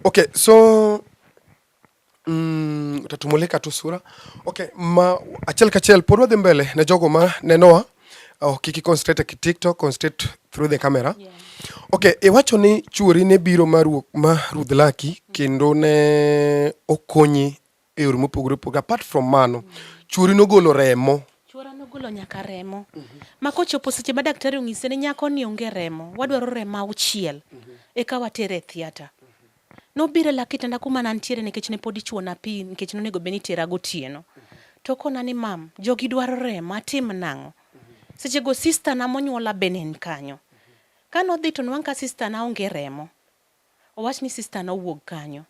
Okay, so utatumulika tu sura. Okay, ma achiel kachiel pod wadhi mbele ne jogo ma nenowa. Oh, kik i concentrate e TikTok, concentrate through the camera. Okay, iwacho ni chuori ne biro ma rudh laki kendo ne okonyi e yore mopogore opogore. Apart from mano, chuori nogolo remo. Chuora nogolo nyaka remo. Ma kochopo seche ma daktari onyise ni nyako ni onge remo, wadwaro remo auchiel eka watere e theatre. Nobiro e lak kitanda kuma nantiere nikech ne pod ichuona pi nikech nonego bed ni itera gotieno. To okona ni mam, jogi dwaro remo, atim nang'o? Seche go sister na monyuola be ne ni kanyo. Kanodhi to nwang' ka sister na onge remo. Owach ni sister na owuog kanyo.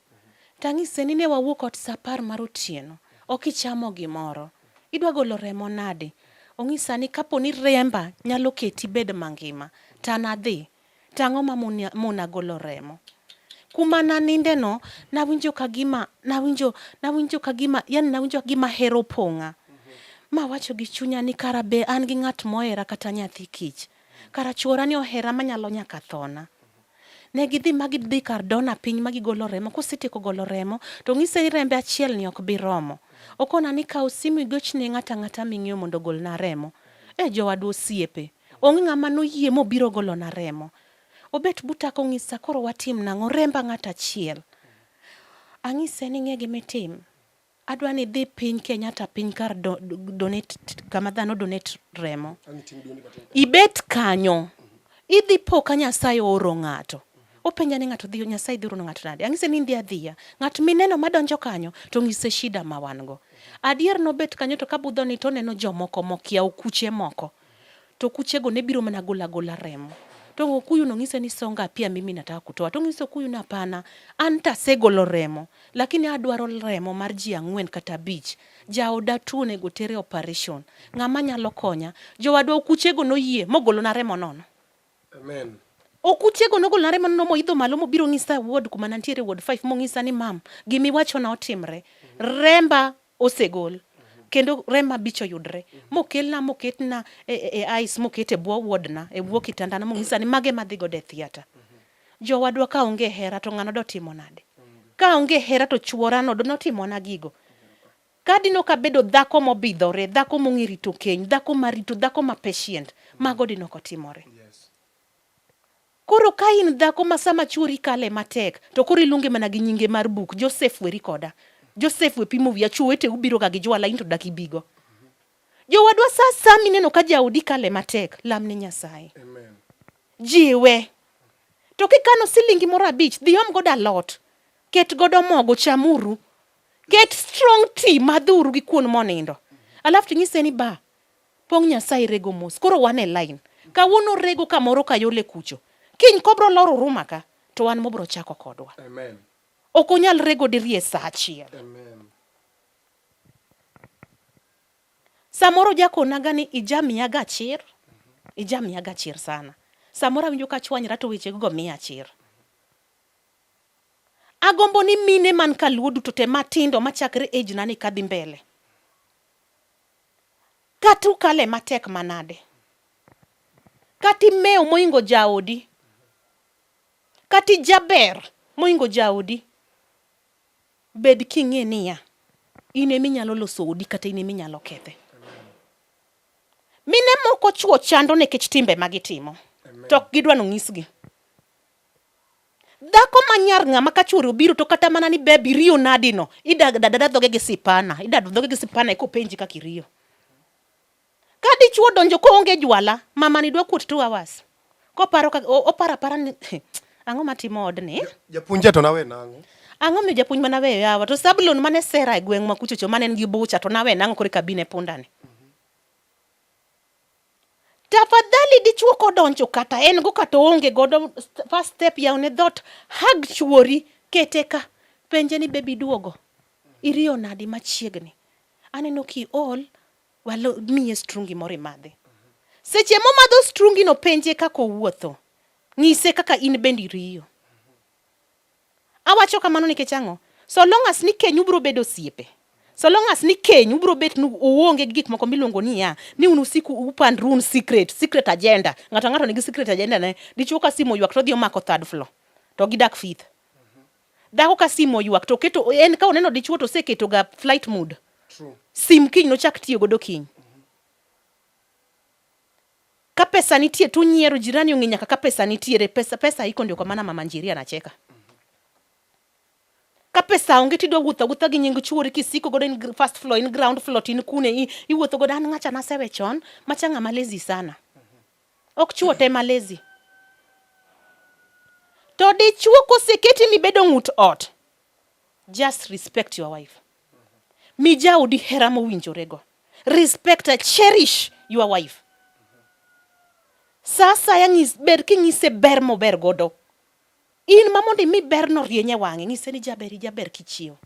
Tang'ise ni ne wawuok ot saa apar mar otieno, ok ichamo gimoro. Idwa golo remo nade? Ong'isa ni kapo ni remba nyalo keti ibed mangima, to an adhi. To ang'o ma mona golo remo? Kuma naninde no, nawinjo ka gima, nawinjo, nawinjo ka gima, yani nawinjo ka gima hera opong'a. Mawacho gi chunya ni kara be an gi ng'at mohera kata nyathi kich. Kara chuora ni ohera manyalo nyaka thona. Ne gidhi ma gidhi kar dona piny ma gigolo remo. Kosetieko golo remo, to ong'ise ni rembe achiel ni ok bi romo. Okona ni kaw simu igochne ng'ato ang'ata ming'eyo mondo ogolna remo. Eh jowadwa osiepe, onge ng'ama noyie mobiro golona remo. Obet buta kong'isa koro watim nang'o, remba ng'ato achiel. Ang'ise ni ing'e gima itim, Adwa ni idhi piny Kenyatta piny kar do, donate kama dhano donate remo. Ibet kanyo. Idhi po ka Nyasaye ooro ng'ato. Openja ni ng'ato dhi Nyasaye dhi oro ng'ato nade? Ang'ise ni idhi adhiya. Ng'at mineno madonjo kanyo to ng'ise shida ma wan go. Adier nobet kanyo to kabudho ni to oneno jomoko mokia okuche moko. To okuchego ne biro mana golo agola remo. To okuyu no ng'ise ni songa pia mimi nataka kutoa. To ng'ise okuyu ni hapana, an to asegolo remo. Lakini adwaro remo mar ji ang'wen kata abich. Jaoda tuo onego ter e operation. Ng'ama nyalo konya? Jowadwa okuchego noyie mogolona remo nono. Amen. Okuchego nogolona remo nono moidho malo mobiro ng'isa e ward kuma nantiere ward 5 mong'isa ni mam, gimiwachona otimre. Remba osegol kendo rem abich oyudre mokelna moketna e, e, e ice moket e bwo wodna e bwo kitandana mong'isa ni mage madhi godo e theatre. Jowadwa ka onge hera to ng'ano dotimo nade? Ka onge hera to chuora no notimona gigo. Ka dino kabedo dhako mobidhore, dhako mong'e rito keny, dhako marito, dhako ma patient, mago dino kotimore. Koro ka in dhako ma sama chuori kale matek to koro iluonge mana gi nyinge mar buk, Joseph weri koda. Joseph we pimo wiya, chwo weteu biro ga gi jwala in to dak ibigo. Jowadwa sa asaya mineno ka jaodi kale matek, lam ne Nyasaye. Amen. Jiwe. To kikano silingi moro abich, dhi om godo alot. Ket godo mogo, chamuru. Ket strong tea, madhuru gi kuon monindo. Alafu tinyise ni ba, Pong' Nyasaye rego mos. Koro wan e line. Kawuono rego kamoro Kayole kucho. Kiny kobro loro Huruma ka, to wan mobro chako kodwa. Amen. Ok onyal rego diriyo e saa achiel. Amen. Samoro jakonaga ni ijamiyaga chir. Ijamiyaga chir sana. Samoro awinjo ka achwanyra to wechego miya chir. Agombo ni mine man kaluo duto te matindo machakre age na ni kadhi mbele. Kata ukale matek manade. Kata imewo mohingo jaodi. Kata ijaber mohingo jaodi. Bed king'e niya, in ema inyalo loso odi kata in ema inyalo kethe. Mine moko chwo chando nikech timbe ma gitimo. To ok gidwa nonyisgi. Dhako ma nyar ng'ama ka chuore obiro to kata mana ni babe iriyo nadi no, idadada dhoge gi sipana, idado dhoge gi sipana eka openji kaka iriyo. Ka dichuo odonjo koonge jwala, mama ni dwa kuot 2 hours. Koparo ka oparo apara ni ang'o matimo odni? Japuonj to nawe nang'o? Ang'o miyo japuonj mana weyo yawa? To Sablon mane sera e gweng' ma kuchocho mane en gi bucha to nawe nang'o kore kabine punda ni? Tafadhali dichuo kodonjo kata en go kata oonge godo first step yawne dhoot hug chuori kete ka penje ni baby duogo iriyo nadi machiegni aneno kiol walo miye strungi moro imadhi seche momadho strungi no penje kaka owuotho ng'ise kaka in bende iriyo Awacho kamano nikech ang'o? So long as ni keny ubiro bedo osiepe. So long as ni keny ubiro bet ni uonge gi gik moko miluongo ni ya, ni un usiku upandru un secret, secret agenda. Ng'ato ang'ato nigi secret agenda ne. Dichuo ka simu oywak to odhi omako third floor. To gidak fifth. Dhako ka simu oywak to oketo en ka oneno dichuo to oseketo ga flight mode. True. Sim kiny nochak tiyo godo kiny. Ka pesa nitie to unyiero jirani ong'e nyaka ka pesa nitiere pesa pesa iko ndio kwa maana mama Njeri anacheka. Ka pesa onge tidwa wuotho awuotha gi nying chuori kisiko godo in first floor in ground floor to in kune iwuotho godo an ng'acha nasewe chon macha ng'ama lazy sana. Ok chuo te ma lazy. To dichuo koseketi mibedo ng'ut ot, just respect your wife. Mi jaodi hera mowinjorego. Respect her, cherish your wife. Sa asaya nyis, ber kinyise ber mober godo. In ma mondo imi berno rieny e wang'e, nyise ni jaber ijaber kichiew.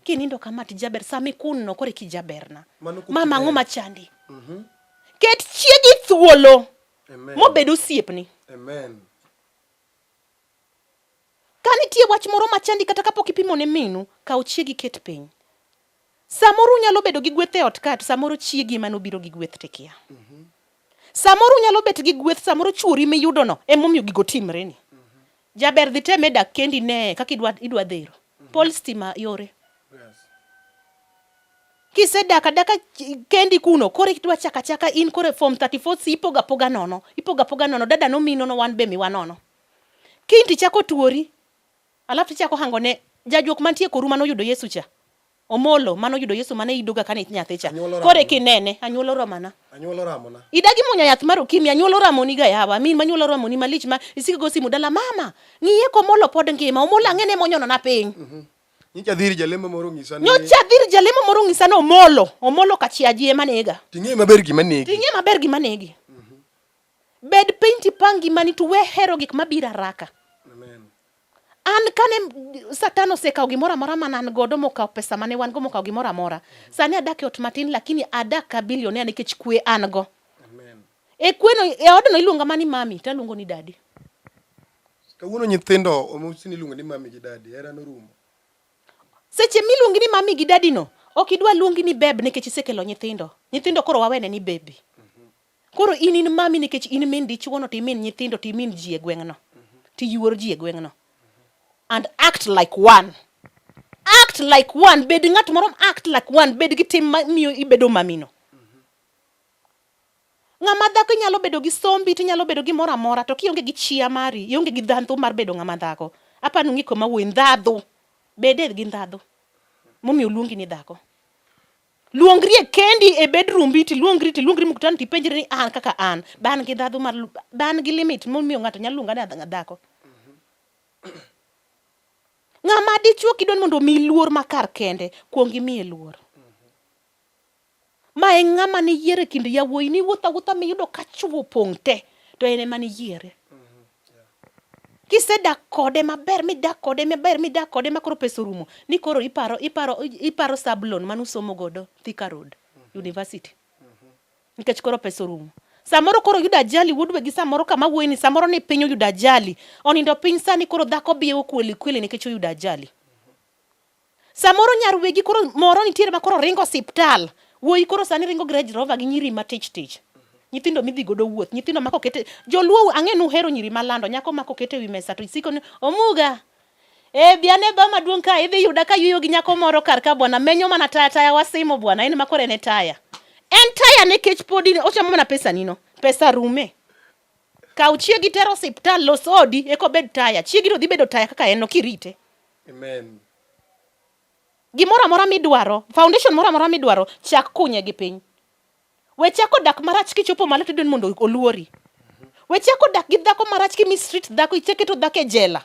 Kinindo kama to ijaber, sama ikunno koro eka ijaberna. Mama ang'o machandi? Ket chiegi thuolo mobed osiepni. Amen. Ka nitie wach moro machandi kata kapok ipimo ne minu, kaw chiegi ket piny. Samoro unyalo bedo gi gweth e ot ka to samoro chiegi ema nobiro gi gweth tikia. Samoro unyalo bet gi gweth, samoro chuori miyudono emomiyo gigo timreni. Jaber dhi teme dak kendi ne kaka idwa, idwa dhero. Pol stima yore. Kisedak adaka kendi kuno, koro idwa chaka chaka in koro e form 34 C ipogo apoga nono, ipogo apoga nono, dada nomiyi nono wan be miwa nono. Kiny tichako tuori, alafu tichako hango ne jajuok mantie koru manoyudo Yesu cha. Omolo mano yudo Yesu mane idoga kane nyathi cha. Kore kinene, anyuola oramana. Anyuola oramona. Idagi munya yath mar okimi, anyuola oramoni ga yawa. Min manyuola oramoni malich ma isiko go simu dala mama. Ng'iye komolo pod ngima. Omolo ang'e ne monyono na piny. Nyocha adhir jalemo moro ong'isa ni Nyocha adhir jalemo moro ong'isa ni Omolo, Omolo kachiaji ema nega. Ting'e maber gima negi. Ting'e maber gima negi. Bed piny tipang ngimani to we hero gik mabiro haraka. Amen. An kane Satan osekawo gimoro amora mane an godo mokawo pesa mane wan go mokawo gimoro amora. Sani adak e ot matin lakini adak ka billionaire nikech kwe an go. Amen. E kweno e odno iluonga mana ni mami to aluongo ni dadi. Kawuono nyithindo omosi ni iluongo ni mami gi dadi, hera norumo. Seche miluongi ni mami gi dadi no, ok idwa luongi ni beb nikech isekelo nyithindo. Nyithindo koro wawene ni baby. Koro in in mami nikech in min dichuo no to imin nyithindo to imin ji e gweng'no. To iyuor ji e gweng'no. And act like one. Act like one. Bed ng'at moro act like one. Bed gi tim mamiyo ibedo mamino. Ng'ama dhako inyalo bedo gi sombi to inyalo bedo gi moro amora to kionge gi chia mari, ionge gi ndhadhu mar bedo ng'ama dhako. Apani ung'e koma awuoye, ndhadhu. Bede gi ndhadhu. Momiyo oluongi ni dhako. Luongri e kendi e bedroom bi tiluongri tiluongri mkutano tipenjri ni an kaka an be an gi ndhadhu mar be an gi limit momiyo ng'ato nyalo luonga ni dhako. Ng'ama dichuo kidwa ni mondo omiyi luor ma kar kende, kuong imiye luor. Ma e ng'ama niyiero e kind yawuoyi niwuotho awuotha miyudo ka chuo opong' te to en ema niyiere. Kisedak kode maber midak kode maber midak kode ma koro pesa orumo ni koro iparo iparo iparo sablon mane usomo godo Thika Road University. Nikech koro pesa orumo. Samoro koro oyudo ajali wuod wegi samoro kama wuoyi ni samoro ni piny oyudo ajali. Onindo piny sani koro dhako biewo kweli kweli nikech oyudo ajali. Samoro nyar wegi koro moro nitiere ma koro ringo osiptal. Wuoyi koro sani ringo gi Range Rover gi nyiri ma tich tich. Nyithindo midhi godo wuoth, nyithindo ma kokete joluo ang'e ni uhero nyiri malando, nyako ma kokete wi mesa to isiko ni omuga. Eh, bi ane ba maduong' ka idhi yuda ka yueyo gi nyako moro kar ka bwana, menyo mana taya taya wasimo bwana, en ma koro en e taya. En taya nikech pod in ochamo mana pesa nino, pesa rume. Kaw chiegi ter osiptal, los odi, eka obed taya. Chiegi to dhi bedo taya kaka en no kirite. Amen. Gimoro amora midwaro, foundation moro amora midwaro, chak kunye gi piny. We chako dak marach kichopo malo tidwa ni mondo oluori. We chako dak gi dhako marach ki mistreat dhako, icheketo dhako e jela.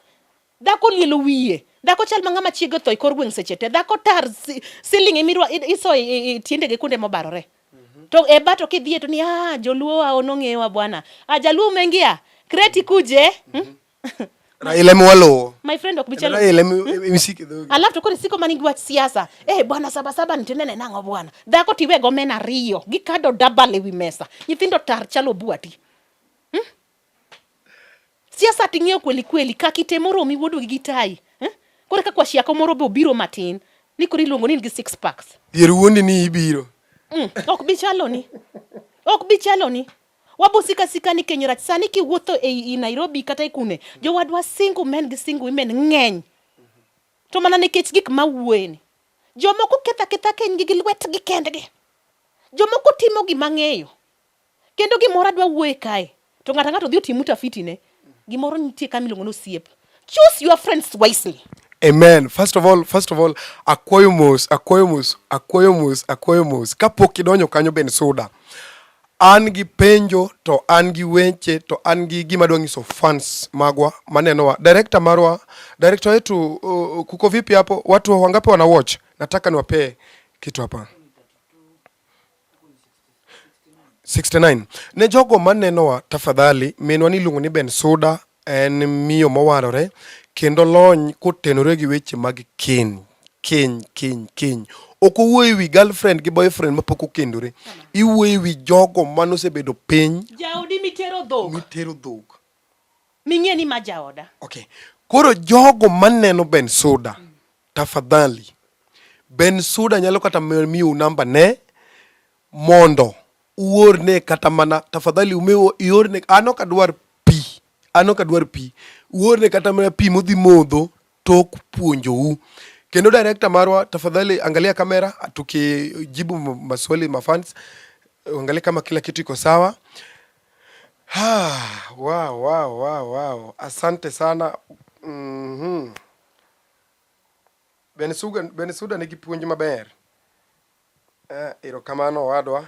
Dhako olielo wiye. Dhako chal ma ng'ama chiege otho e kor gweng' seche te. Dhako tar siling emirwa iso e tiendege kuonde mobarore. To e ba to kidhiye to ni ah joluo wa onong'ewa bwana. Ah jaluo umeingia. Kreti kuje. Hmm? Raila ema waluwo. My friend ok bichalo. Raila ema isike dhogi. Alafu to koro isiko mani gi wach siasa. Eh bwana saba saba nitinene nang'o bwana. Dhako tiwe gomena ariyo. Gikado double e wi mesa. Nyithindo tar chalo bwati. Siasa ting'eyo kweli kweli kaki te moromi wuod wegi gi tai. Eh? Koro ka kwashiako moro be obiro matin. Ni koro iluongo ni in gi six packs. Dhier wuondi ni ibiro. Ok bi chaloni. Ok bi chaloni. Wabo sika sika ni keny rach. Sani kiwuotho ei Nairobi kata e kune, jowadwa single men gi single women ng'eny. To mana nikech gik ma wuoyeni. Jomoko ketho aketha kenygi gi lwetgi kendgi. Jomoko timo gima ang'eyo. Kendo gimoro adwa wuoye kae. To ng'ato ang'ato dhi otim utafiti ne. Gimoro nitie ka miluongo ni osiep. Choose your friends wisely. Amen. First of all, first of all, akwayo mos, akwayo mos, akwayo mos, akwayo mos. Kapok idonjo kanyo Bensuda. An gi penjo to an gi weche to an gi gima adwa nyiso fans magwa manenowa. Director marwa, director wetu kuko vipi hapo? Watu wangapi wana watch? Nataka niwapee kitu hapa. 69. Ne jogo manenowa tafadhali, minwa ni iluongo ni Bensuda, en miyo mowarore kendo lony kotenore gi weche mag keny. Keny, keny, keny. Ok owuoyo e wi girlfriend gi boyfriend mapok okendore. Iwuoyo e wi jogo manosebedo piny. Jaodi mitero dhok. Mitero dhok. Ming'e ni ma jaoda. Okay. Koro jogo maneno Bensuda, tafadhali, Bensuda nyalo kata miyou namba ne mondo uorne kata mana tafadhali umiwo iorne an ok adwar pi an ok adwar pi uorne kata mana pi modhi modho tok puonjou kendo director marwa tafadhali angalia kamera tukijibu maswali mafans angalia kama kila kitu iko sawa Ah, wow, wow, wow, wow. Asante sana. Bensuda, Bensuda nigi puonj maber. Eh, erokamano owadwa.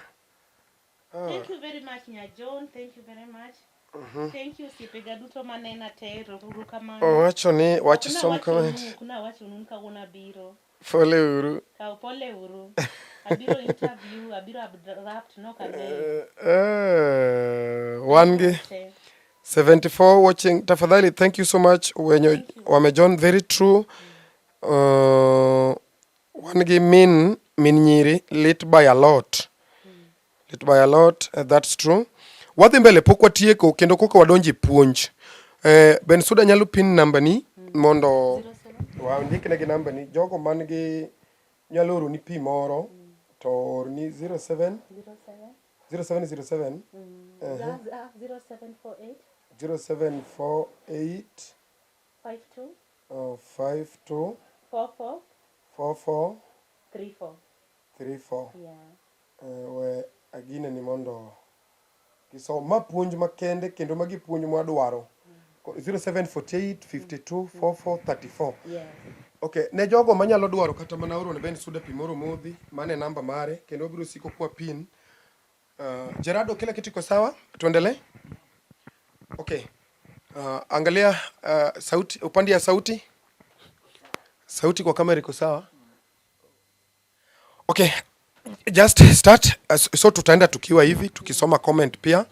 Ah. Thank you very much Nya John, thank you very much. Thank you osiepega duto manena te, ero kamano. Owacho ni wach som comment. Ok nawacho nu kawuono abiro. Pole uru. Kaw pole uru. Abiro interview, abiro abrupt, nok ang'eyo. Wan gi 74 watching. Tafadhali, thank you so much. Wenyo wame John, very true. Wan gi min min nyiri lit by a lot. Lit by a lot, that's true. Wadhi mbele pok watieko kendo koka wadonjo e puonj. Bensuda nyalo pin namba ni mondo wandikne gi namba ni jogo man gi nyalo oroni pi moro to orni 07 0707 0748 0748 52 52 44 44 34. 34. Yeah. We agine ni mondo gisom. Ma puonj makende kendo magi puonj mwadwaro. 0748 52 44 34. Yes. Okay, ne jogo manyalo dwaro kata mana oro ne Ben Suda pi moro modhi, mano e namba mare kendo wabiro siko kwa pin. Gerardo, kila kitu iko sawa? Tuendelee? Okay. Angalia sauti, upande ya sauti. Sauti kwa kamera iko sawa? Okay, just start. So tutaenda tukiwa hivi tukisoma comment pia.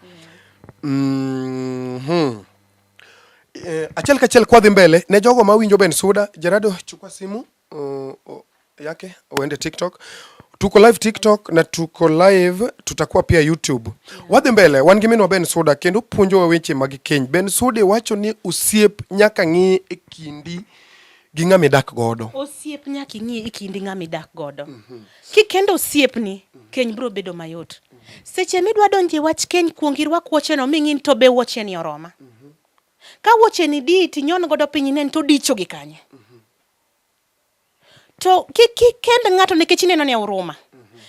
Achiel kachiel kwadhi mbele ne jogo mawinjo Ben Suda, Gerardo chukua simu yake uende TikTok. Tuko live TikTok na tuko live tutakuwa pia YouTube. Wadhi mbele wan gi minwa Ben Suda kendo puonjowa weche mag keny. Ben Suda wacho ni osiep nyaka ng'i e kindi gi ng'ama idak godo. Osiep nyaka ing'i e kindi ng'ama idak godo. Kikendo osiepni, keny biro bedo mayot. Seche midwa donjo e wach keny, kuong irwak wuocheno ming'i ni to be wuocheni oroma. Ka wuocheni diyi tinyon godo piny ine ni to odicho gi kanye. To kik ikend ng'ato nikech ineno ni oruma.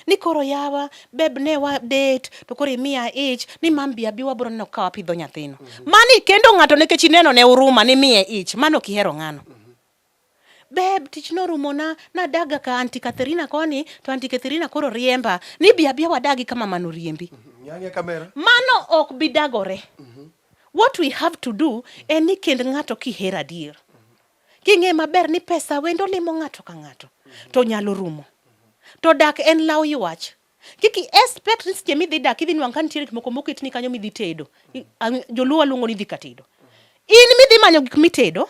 Ni koro yawa, beb ne wa date, to koro imiya ich, ni mam bi abi wabro neno ka wapidho nyathino. Mano ikendo ng'ato nikech ineno ne oruma, ni miye ich, mano ok ihero ng'ano. Beb, tich norumona, nadaga ka Auntie Catherine koni, to Auntie Catherine koro riemba, ni bi abiya wadagi kama mano riembi. Ng'ang'e kamera. Mano ok bi dagore. What we have to do en ni kend ng'ato kihero adier. King'e maber ni pesa wendo limo ng'ato ka ng'ato to nyalo rumo. To dak en law ywach. Kik i expect ni seche midhi dak idhi nwang' ka nitiere gik moko moketni kanyo midhi tedo. Joluo waluongo ni dhi ka tedo. In midhi manyo gik mitedo,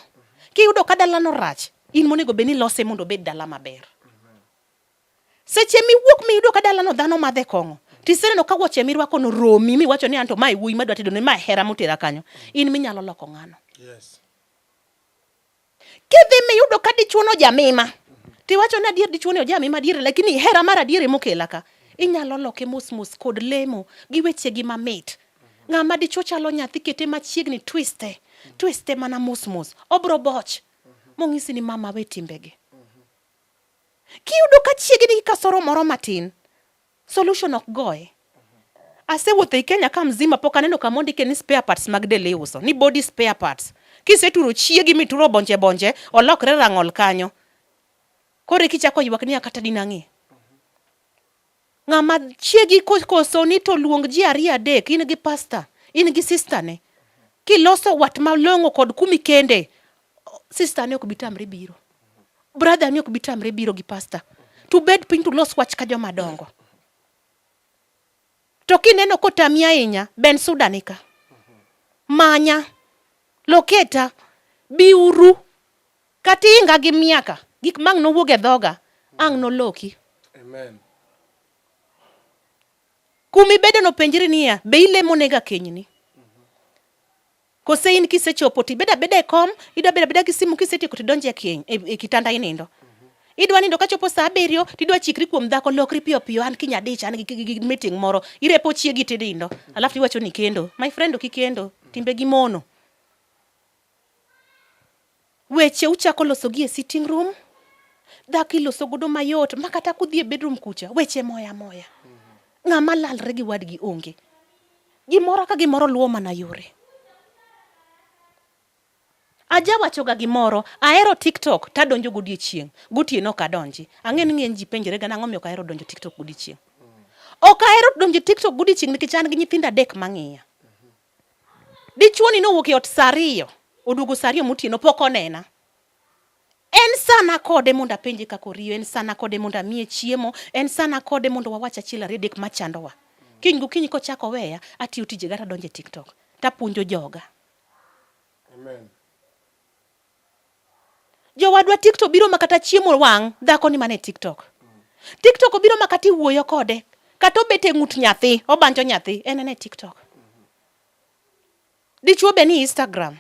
kiyudo ka dalano rach, in monego bed ni ilose mondo obed dala maber. Seche miwuok miyudo ka dalano dhano madhe kong'o, tiseneno ka wuoche mirwako no romi miwacho ni anto mae wuoyi madwa tedo ne mae hera motera kanyo. In minyalo loko ng'ano. Yes. Kidhi miyudo ka dichuo no jamima, tiwacho ni adier dichuo ni ojamima adier, lakini hera mar adier emokela ka. Inyalo loke mos mos kod lemo gi weche gi mamit. Ng'ama dichuo chalo nyathi kete machiegni twiste, twiste mana mos mos. Obro boch mong'isi ni mama we timbegi. Kiyudo ka chiegi nigi kasoro moro matin, solution ok goye. Asewuotho ei Kenya ka mzima pok aneno kama ondike ni spare parts mag del iuso, ni body spare parts. Kiseturo chiegi mituro bonje bonje, olokre rang'ol kanyo. Koro eka ichako ywak niya kata dinang'e. Ng'ama chiegi kosoni to luong ji ariyo adek, in gi pastor, in gi sister ne. Kiloso wat malong'o kod kumi kende, sister ne ok bi tamre biro. Brother ni ok bi tamre biro gi pastor. To bed piny to los wach ka joma dongo. To kineno kotami ahinya, Ben Suda ni ka. Manya. Loketa. Biuru. Kata iinga gi miaka, gik ma ang' nowuog e dhoga, ang' noloki. Amen. Kuma ibedeno penjri niya, be ilemonega kenyni? Kose in kisechopo to ibedo abeda e kom, idwa bedo abeda gi simu kisetieko to idonjo e keny, e kitanda inindo. Idwa nindo kachopo saa abiriyo tidwa chikri kuom dhako lokri piyo piyo an kiny adich an gi, gi, gi meeting moro irepo chiegi tinindo alafu iwacho ni kendo my friend ok ikendo timbe gi mono Weche uchako loso gi e sitting room, dhako iloso godo mayot ma kata kudhi e bedroom kucha, weche moya moya. Ng'ama lalre gi wadgi onge. Gimoro ka gimoro luwo mana yore. Ajawacho ga gimoro, ahero TikTok tadonjo godiechieng', gotieno ok adonji. Ang'e ni ng'eny ji penjore ga nang'o omiyo ok ahero donjo TikTok godiechieng'. Ok ahero donjo TikTok godiechieng' nikech an gi nyithindo adek mang'iya. Dichuo ni nowuok e ot saa ariyo, oduogo saa ariyo motieno pok onena. En sana kode mondo apenje kaka oriyo, en sana kode mondo amiye chiemo, en sana kode mondo wawach achiel ariyo adek machandowa. Kiny gokinyi kochako weya, atiyo tijega tadonjo e TikTok, tapuonjo joga. Amen. Jowadwa TikTok biro ma kata chiemo wang' dhako ni mana e TikTok. TikTok obiro ma kata iwuoyo kode, kata obet e ng'ut nyathi, obanjo nyathi, en en e TikTok. Dichuo be ni Instagram.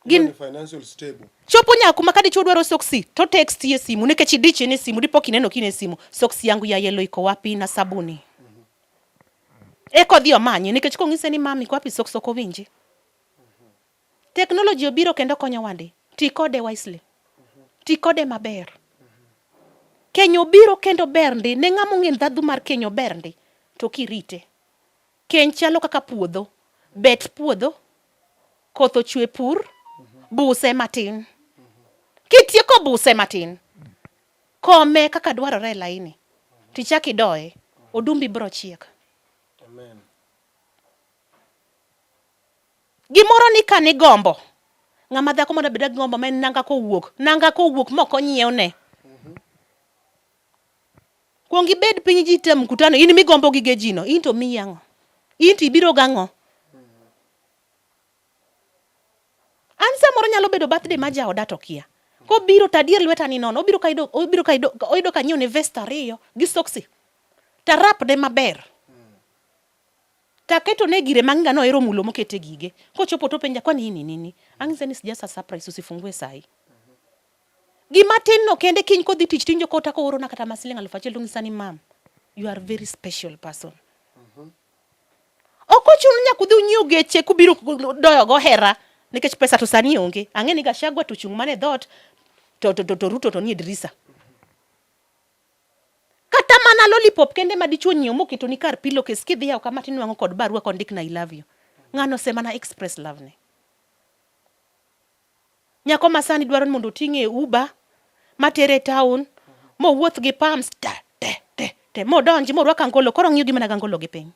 Gin financial stable. Chopo nyaka kuma ka dichuo dwaro soksi to text e simu nikech idich in e simu dipo kineno kine simu soksi yangu ya yellow iko wapi na sabuni. Eka odhi omanye nikech kong'ise ni mami iko wapi soksi ok owinji. Technology obiro kendo konyowa ndi. Ti kode wisely. Ti kode maber. Keny obiro kendo ber ndi. Ne ng'ama ong'e ndhadhu mar keny ober ndi. To kirite. Keny chalo kaka puodho. Bet puodho, koth ochwe pur, buse matin. Kitieko buse matin, kome kaka dwarore e laini, tichak idoye, odumbi biro chiek. Amen. Gimoro ni ka nigombo. Ng'ama dhako mondo abeda gi gombo ma en nanga kowuok. Nanga kowuok mok onyiewne. Kuong ibed piny ji te mkutano, in migombo gige ji no, in to miyi ang'o? In to ibiro gang'o? An samoro nyalo bedo birthday ma jaoda to kia. Kobiro to adier lweta ni nono, obiro ka obiro ka oyudo ka anyiewne vest ariyo gi soksi. Tarapne maber. Taketone gire ma ng'ano ohero mulo mokete gige. Kochopo to openja kwani hii ni nini? Ang'ise ni it's just a surprise usifungue sahi. Gima tin no kende kiny kodhi tich tinjo kota koorona kata ma siling 1000 to ng'isa ni mam, you are very special person. Ok ochuno nyaka udhi unyiew geche kubiro doyo go hera nikech pesa to sani onge. Ang'e ni Gachagua to ochung' mana e dhoot to, to, to, to Ruto to nie dirisa. Kata mana lollipop kende ma dichuo nyiewo moketo ni kar pillowcase kidhi yawo kama tinwang'o kod barua kondik na I love you. Ng'ano ose mana express love ne. Nyako ma sani dwaro ni mondo oting'e e Uber matere e town mowuoth gi pams te te te te modonji morwak angolo koro ong'iyo gi mana gangolo gi piny.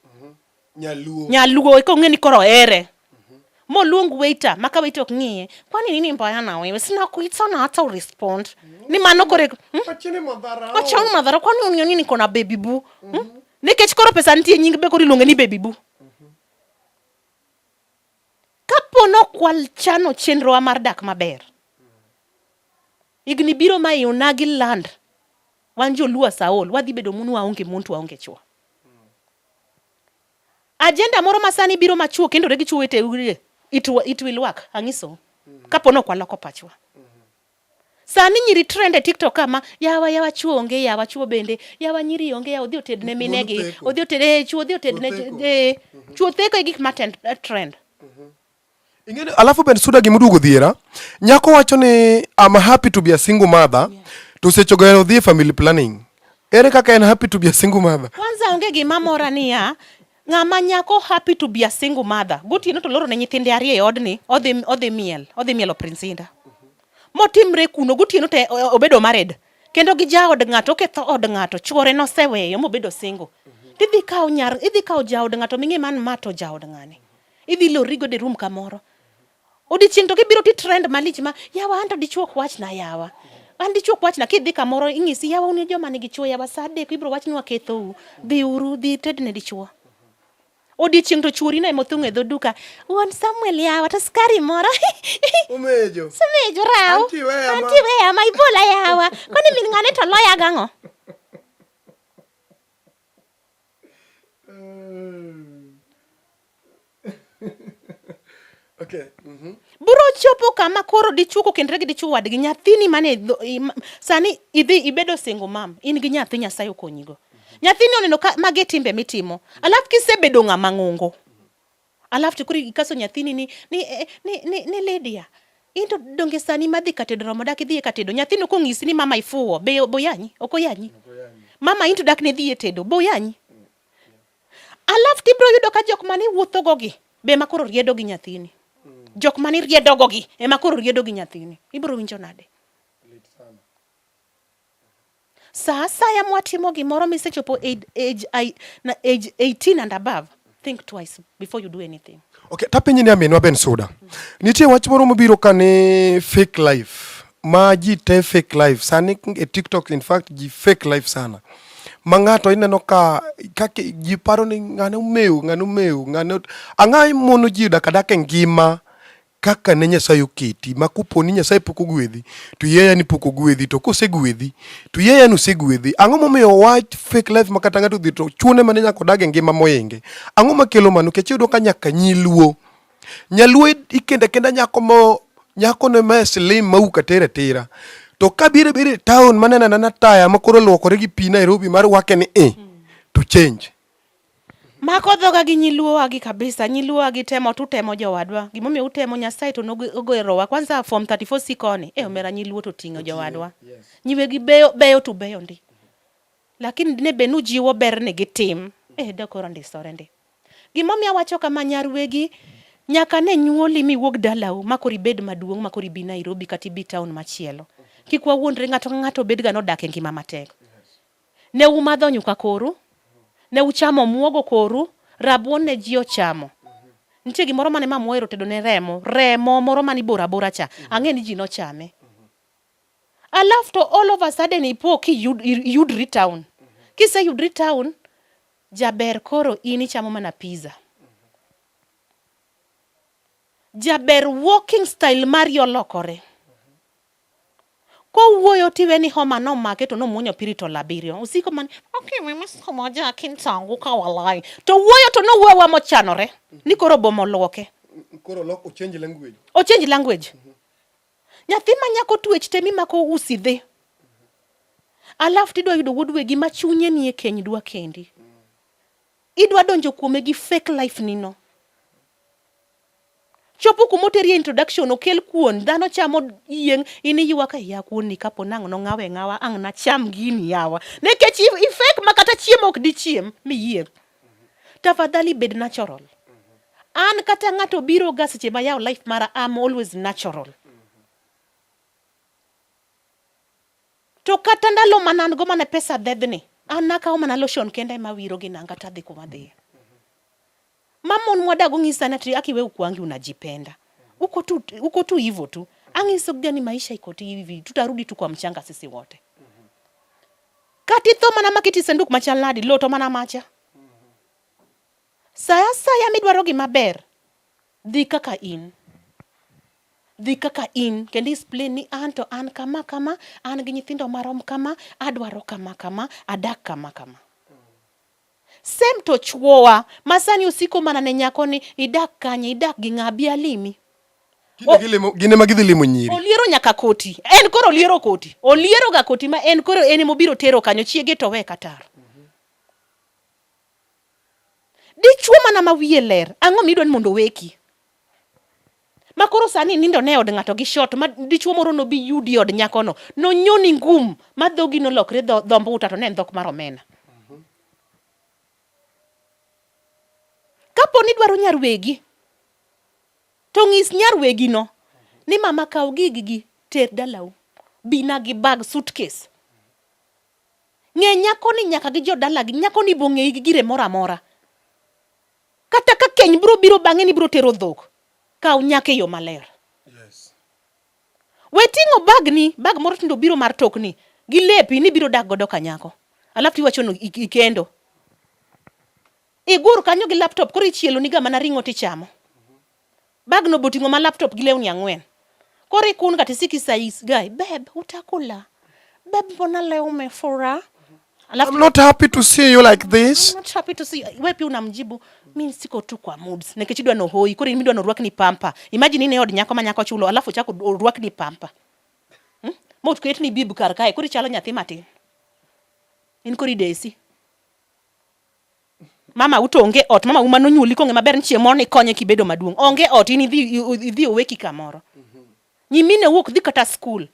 Nyaluo. Nyaluo eka ong'e ni koro ohere. Moluong waiter ma ka waiter ok ng'iye, kwani nini mbaya na wewe? Sina kuita na hata urespond. Ni mano kore Achene madharau. Achana madhara kwani unioni niko na baby boo? Hmm? Nikech koro pesa nitie nying be koro iluonge ni baby boo. Kapo nok wachano chenrowa mar dak maber, higni biro ma ionagi land wan joluo Saol wadhi bedo mon waonge mon to waonge chwo. Agenda moro ma sani biro ma chwo kendore gi chwo wetegi it, it will work ang'iso kapo nok waloko pachwa. Sani nyiri trend e TikTok kama yawa yawa chwo onge yawa chwo bende yawa nyiri onge yawa odhi oted ne minegi odhi oted eh chwo odhi oted ne eh chwo theko e gik ma trend. Ing'eni alafu Ben Suda gima oduogo dhiera. Nyako wacho ni I'm happy to be a single mother. Yeah. To sechego en odhi e family planning. Ere kaka en happy to be a single mother? Kwanza onge gima mora niya, ng'ama nyako happy to be a single mother. Gotieno to loro ne nyithinde ariyo e odni, odhi odhi miel, odhi mielo Prince Indah. Motimre kuno gotieno to obedo married. Kendo gi jaod ng'ato oketho od ng'ato, chuore noseweyo mobedo single. Tidhi kawo nyar, idhi kawo jaod ng'ato ming'e man ma to jaod ng'ani. Idhi lorri godo e room kamoro. Odiechieng' to gibiro ti trend malich ma yawa anto dichuo ok wachna yawa. An dichuo ok wachna kidhi kamoro ing'isi yawa un e joma nigi chuo yawa sa adek ibiro wach ni wakethou. Dhi uru dhi tedne dichuo. Odiechieng' to chuori no ema othung'o e dho duka. Wuon Samuel yawa to skari moro. Omejo. Omejo raw. Anti weya ma. Anti weya ma ibola yawa. Koni min ng'ane to loya gang'o? Okay. Mm -hmm. Bro chopo kama koro dichuo kokendre gi dichuo wadgi nyathini mane sani idhi ibedo single mom in gi nyathi Nyasaye okonyigo. Nyathini oneno ka magi timbe mitimo. Alafu kisebedo ng'ama ng'ongo. Alafu to koro ikaso nyathini ni ni eh, ni, ni, ni Lydia. Into donge sani madhi katedo romo dak idhi e katedo. Nyathino kong'isi ni mama ifuwo, be boyanyi? Ok oyanyi. Mama into dak ne dhi e tedo, boyanyi? Alafu tibiro yudo ka jok mane iwuothogo gi be ema koro riedo gi nyathini. Jok mane iriedogo gi ema koro riedo gi nyathini. Ibiro winjo nade? Sa asaya mwatimo gimoro misechopo age, age, age 18 and above, think twice before you do anything. Okay, tapenji ni aminwa Ben Suda. Nitie wach moro mobiro ka ni fake life. Ma ji te fake life. Sani e TikTok in fact ji fake life sana. Ma ng'ato ineno ka kaka ji paro ni ng'ane omew, ng'ane omew, ng'ane ang'a mono ji dak adaka e ngima kaka ne Nyasaye oketi ma kopo ni Nyasaye pok ogwedhi to iyeye ni pok ogwedhi to kosegwedhi to iyeye ni osegwedhi. Ang'o momiyo wach fake life ma kata ng'ato odhi to chune mana nyaka odag e ngima moinge? Ang'o makelo mano? Nikech iyudo ka nyaka nyiluo nyaluo ikendo akenda nyako mo nyako ne ma slim ma wuok atera atera to ka biro biro e town maneno anena taya ma koro luokore gi pi Nairobi mar wake ni e to change. Mako dhoga gi nyiluowa gi kabisa, nyiluowa gi temo tutemo jowadwa. Gimomiyo utemo Nyasaye to nogerowa. Kwanza form 34C koni, eh omera nyiluo to ting'o jowadwa. Nyiwegi beyo beyo to beyo ndi. Lakini dine bed ni ujiwo ber ni gitim, eh de koro ndisore ndi. Gimomiyo awacho kama nyar wegi nyaka ne nyuoli miwuog dalau ma koro ibed maduong' ma koro ibi Nairobi kata ibi town machielo. Kik wawuondre ng'ato ka ng'ato bed ga nodak e ngima matek. Ne umadho nyuka koru, ne uchamo omuogo koru, rabuon ne ji ochamo. Nitie gimoro mane mama ohero tedo ne remo, remo moro mane iboro abora cha, ang'e ni ji nochame. Alafu to all of a sudden ipo kiyudri town. Kiseyudri town, jaber koro in ichamo mana pizza. Jaber walking style mari olokore. Kowuoyo tiwe ni homa nomake to nomuonyo piritol abiriyo. Osiko man, okay, mimi siku moja akinitaanguka walai. To wuoyo to nowuoyo awuoya mochanore ni koro boma oluoke. Koro lok o change language. O change language. Nyathi ma nyako twech te mimako usi dhi. Alafu tidwa yudo wuod wegi ma chunye nie keny dwa kendi. Idwa donjo kuome gi fake life ni no. Chopo kuma oteri e introduction okel kuon, dhano chamo yieng', in iywak ya kuon ni kapo nang' nong'awe ng'awa ang' nacham gini yawa. Nikech i fake ma kata chiemo ok dichiem miyieng'. Tafadhali bed natural. An kata ng'ato biro ga seche ma yawo life mara, I'm always natural. To kata ndalo mane an go mane pesa dhedhni, an nakawo mana lotion kenda ema awiro gi nanga tadhi kuma adhiye. Ma mon mwadago ng'isa ni ati aki we ukwangi unajipenda. Uko tu, uko tu hivyo tu. Ang'iso ga ni maisha iko tu hivi, tutarudi tu kwa mchanga sisi wote. Kata itho mana maketi sanduk machal nadi, lo to mana macha. Sa asaya midwaro gima ber, dhi kaka in. Dhi kaka in kendo explain ni an to an kama kama, an gi nyithindo marom kama, adwaro kama kama, adak kama kama. Same to chuowa ma sani osiko mana ne nyako ni idak kanye, idak gi ng'a, bi alimi. Gin ema gidhi limo nyiri. Oliero nyaka koti. En koro oliero koti. Oliero ga koti ma en koro en emobiro tero kanyo chiege to we katar. Dichuo mana ma wiye ler, ang'o midwa ni mondo oweki? Ma koro sani nindo ne od ng'ato gi shot ma dichuo moro nobi yudi e od nyakono. Nonyoni ngum ma dhogi nolokre dho, dho mbuta to ne en dhok mar omena. Kapo ni idwaro nyar wegi, to ng'is nyar wegino ni mama kaw gigigi ter dalau. Bina gi bag suitcase. Ng'e nyakoni nyaka gi jodalagi, nyakoni bong'eyi gi gire moro amora. Kata ka keny biro biro bang'e ni biro tero dhok, kaw nyako e yo maler. Yes. We ting'o bagni, bag moro tindo biro mar tokni, gi lepi ni biro dak godo ka nyako. Alafu tiwacho no ikendo. Igur kanyo gi laptop koro ichielo niga mana ring'o tichamo. Bagno boting'o ma laptop gi lewni ang'wen. Koro ikun ga tisik isais guy, babe, utakula. Babe, mbona leo umefura? Alafu I'm not happy to see you like this. I'm not happy to see you. Wewe pia unamjibu mimi siko tu kwa moods. Nikech idwa no hoi, koro in midwa no rwakni pampa. Imagine in e od nyako ma nyako chulo, alafu chako orwakni pampa. Hmm? Mot ketni bib kar kae, koro ichalo nyathi matin. In koro idesi. Mama u to onge ot, mama u manonyuoli kong'e maber ni chieng' moro nikonye kibedo maduong'. Onge ot, in idhi idhi oweki kamoro. Nyimine wuok dhi kata skul.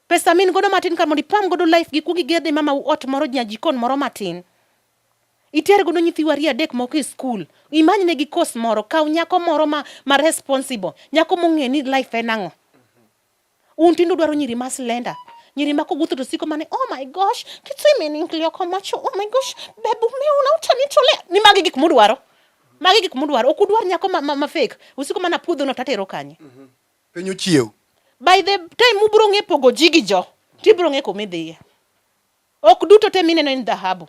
Pesa min godo matin kar mondo ipam godo life gi kuog igerne mama u ot moro nya jikon moro matin. Iter godo nyithiu ariyo adek moko e skul. Imany negi course moro, kaw nyako moro ma, ma responsible, nyako mong'e ni life en ang'o. Un tinde udwaro nyiri ma slender. Nyiri ma kowuotho to siko mane, oh my gosh, kitu imeniingilia kwa macho, oh my gosh, babe umeona utanitolea. Ni magi gik mudwaro. Magi gik mudwaro. Ok udwar nyako ma, ma, ma fake. Usiko mana puodho no tatero kanye. Piny ochiew. By the time ubro ng'e pogo ji gi jo, tibro ng'e kuma idhiye. Ok duto te mineno en dhahabu.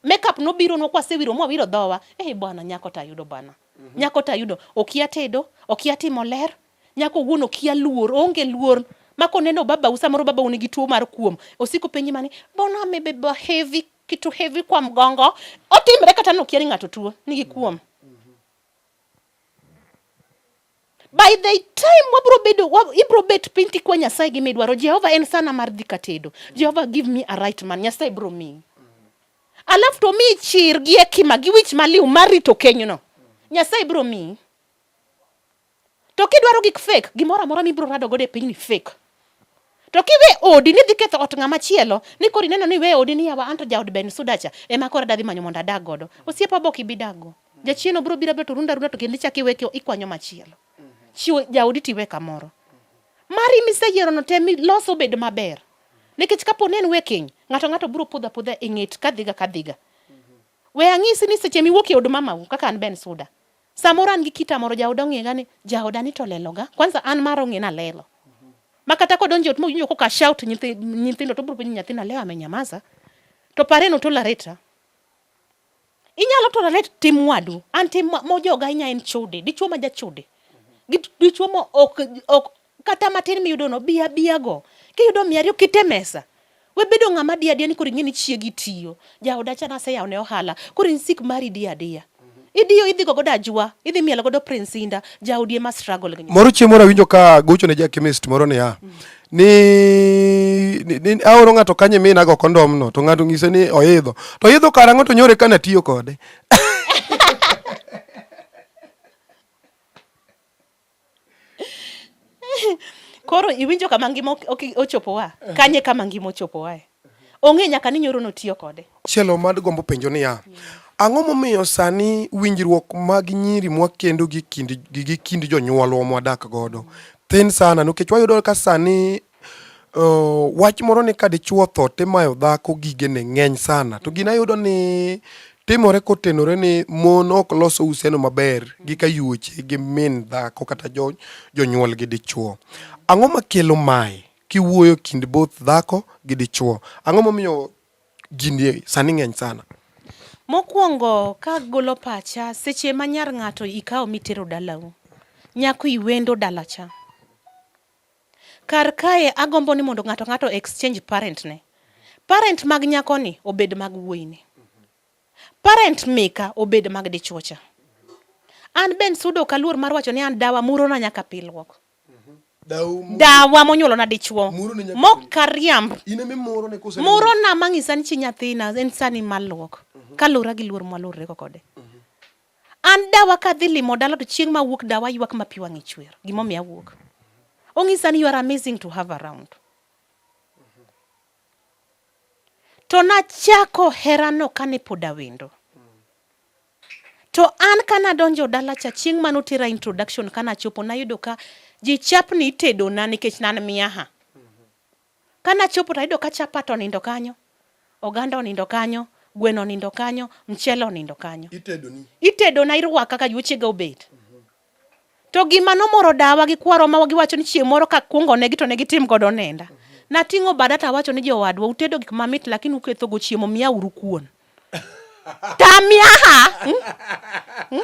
Makeup nobironwa kwasewiro mwawiro dhowa. Eh bwana nyako tayudo bwana. Nyako tayudo. Okia tedo, okia timo ler. Nyako wuon okia luor, oonge luor. Ma koneno babau samoro babau nigi tuo mar kuom. Osiko penji mani, mbona amebeba heavy, kitu heavy kwa mgongo. Otimre kata nokia ni ng'ato tuo, nigi kuom. By the time wabro bedo wab, ibro bet piny tikwa Nyasaye gima idwaro. Jehova en sana mar dhi katedo. Jehova give me a right man. Nyasaye bro miyi. Alafu to miyi chir gi hekima gi wich maliw mar rito kenyno. Nyasaye bro miyi. To kidwaro gik fake, gimoro amora mibro rado godo e pinyni fake. To kiwe odi ni dhi ketho ot ng'ama chielo, ni koro ineno ni iwe odi ni yawa anto jaod Ben Sudacha ema koro adadhi manyo mondo adag godo. Osiepa be ok ibi dag go. Jachien obiro biro abira to rundo arunda to kendo ichak iwe ikwanyo machielo. Chiwo jaodi tiwe kamoro. Mari miseyiero no tem ilos obed maber. Nikech kapo ni en we keny, ng'ato ng'ato biro podho apodha e ng'et kadhiga kadhiga. We ang'isi ni seche miwuok e od mamau kaka an Ben Suda, Samoro an gi kita moro jaoda ong'ega ni jaoda ni to leloga. Kwanza an mara ong'e ni alelo. Ma kata kodonjo e ot mowinjo koka shout nyithindo to obiro penjo nyathina leo amenyamaza. To pare no tolerate. Inyalo tolerate tim wadu. An tim mojoga ahinya en chode. Dichuo ma jachode. Gi dichuo ma ok ok kata matin miyudo no bi abiya go. Kiyudo 200 kete e mesa. We bedo ng'ama diyo adiya ni koro ing'e ni chiegi tiyo. Jaoda cha naseyawo ne ohala. Koro in sik mari diyo adiya. Idiyo idhi go godo ajwa, idhi mielo godo Prince Inda, jaodi ema struggle gi Moro chieng' moro awinjo ka gocho ne ja chemist moro niya, ni, ni, ni aoro ng'ato kanye mi nago kondom no to ng'ato ng'ise ni oidho. To oidho karang'o to nyore ka natiyo kode. Koro iwinjo kama ngima ochopowa? Kanye kama ngima ochopowae? Ong'e nyaka ni nyoro notiyo kode. Chielo mad gombo penjo niya, ang'o momiyo sani winjruok mag nyiri mwakendo gi kind gi kind jonyuolwa mwadak godo thin sana nikech wayudo ka sani uh, wach moro ni ka dichuo otho timayo dhako gigene ng'eny sana to gina yudo ni timore kotenore ni mon ok los uhusiano maber gi kayuoche gi min dhako kata jo, jonyuol gi dichuo. Ang'o makelo mae kiwuoyo kind both dhako gi dichuo? Ang'o momiyo gini sani ng'eny sana? Mokwongo kagolo pacha seche ma nyar ng'ato ikawo mitero dalau, nyako iwendo dala cha. Kar kae agombo ni mondo ng'ato ng'ato exchange parent ne. Parent mag nyakoni obed mag wuoyini. Parent mika obed mag dichuo cha. An Ben Sudo ok aluor mar wacho ni an dawa murona nyaka pilruok. Dawa monyuolona dichuo. Mok ariamb. Murona mang'isa ni chi nyathina en sani mar luok. Kaluwore gi luor mwalurrego kode. An dawa kadhi limo dala to chieng' ma awuok dawa ywak ma pi wang'e chwer. Gimomiyo awuok. Onyisa ni you are amazing to have around. To nachako herano kane pod awendo. To an kana donjo dala cha chieng' mane otera introduction kana chopo nayudo ka ji chapni itedona nikech nan miaha. Kana chopo to ayudo ka chapat onindo kanyo, oganda onindo kanyo, gweno onindo kanyo, mchele onindo kanyo. Itedoni. Itedona irwaka ka yuochega obet. To gima nomoro dawa gi kwaro ma giwacho ni chieng' moro ka kuongo negi to ne gitim godo nenda. Nating'o bada to awacho ni jowadwa utedo gik mamit lakini uketho go chiemo miya uru kuon. Tamiaha. Hmm?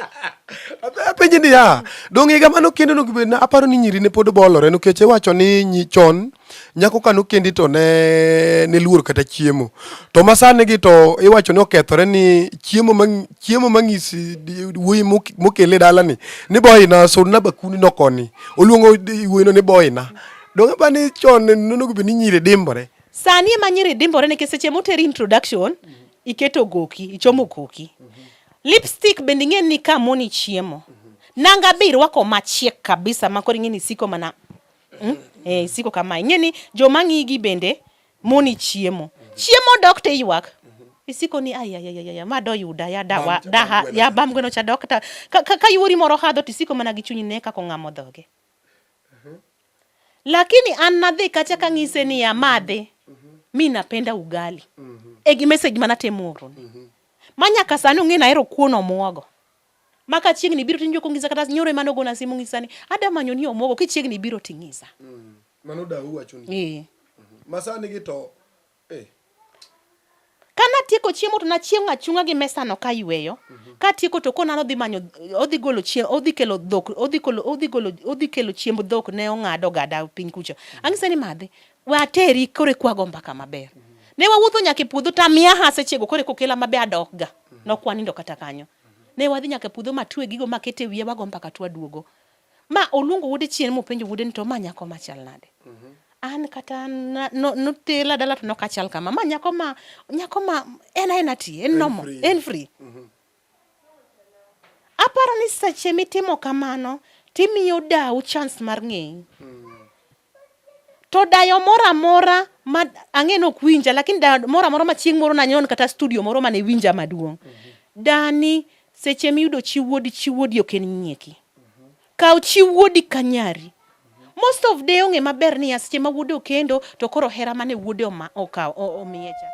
Apenji niya, dong' higa mane okendo onego bed na aparo ni nyiri ne pod bolore nikech iwacho ni nyi chon nyako ka nokendi to ne ne luor kata chiemo. To masani gi to iwacho ni okethore ni chiemo ma chiemo mang'isi wuoyi mokele dalani ni boyna sudna bakuni no koni. Oluongo wuoyino ni boyna. Dong' aparo ni chon nonego bed ni nyiri dimbore. Sani ema nyiri dimbore nikech seche moteri introduction iketo goki, ichomo koki. Lipstick bende ing'e ni ka moni chiemo. Nanga be irwako machiek kabisa ma koro ing'e ni isiko mana mm? Eh, isiko kama. Ing'e ni joma ng'igi bende moni chiemo. Chiemo dok to iywak. Isiko ni ay ay ay ay ma doyuda ya dawa daha ya bam gweno cha dok ta ka, ka, ka yuori moro hadho to isiko mana gi chunyi ne kaka ong'amo dhoge. Lakini an nadhi kacha kang'ise niya madhi mi napenda ugali. E gi message mana temo oroni. Ma nyaka sani ong'e ni ahero kuon omuogo. Ma ka chiegni biro tinjo kong'isa kata nyoro ema nogona simu ng'isa ni ada manyo ni omuogo kichiegni biro ting'isa. Mano dau wacho ni. Eh. Masani gi to eh. Kanatieko chiemo to nachieng' achung'a gi mesano kayweyo. Katieko to kona nodhi manyo odhi golo chiemo odhi kelo dhok odhi kolo odhi golo odhi kelo chiemb dhok ne ong'ado gada piny kucho. Ang'ise ni madhi we ateri koro eka wago mbaka maber. Ne wawuotho nyaka e puodho tamiaha asechego koro eka okela mabe adok ga. Nok wanindo kata kanyo. Ne wadhi nyaka e puodho matwe gigo makete e wiye wago mbaka to waduogo. Ma oluongo wuode chien mopenjo wuode ni to ma nyako machal nade. An kata notela dala to nokachal kama. Ma nyako ma nyako ma en aena ti en normal en free. Aparo ni seche mitimo kamano timiyo dau chance mar ng'eyi. To dayo moro amora ma ang'e ni ok winja lakini dayo moro amora ma chieng' moro nanyon kata studio moro mane winja maduong'. Dani seche miyudo chi wuodi chi wuodi ok en nyieki. Kaw chi wuodi ka nyari. Most of day ong'e maber niya seche ma wuode okendo to koro hera mane wuode oma, okaw, omiye cha.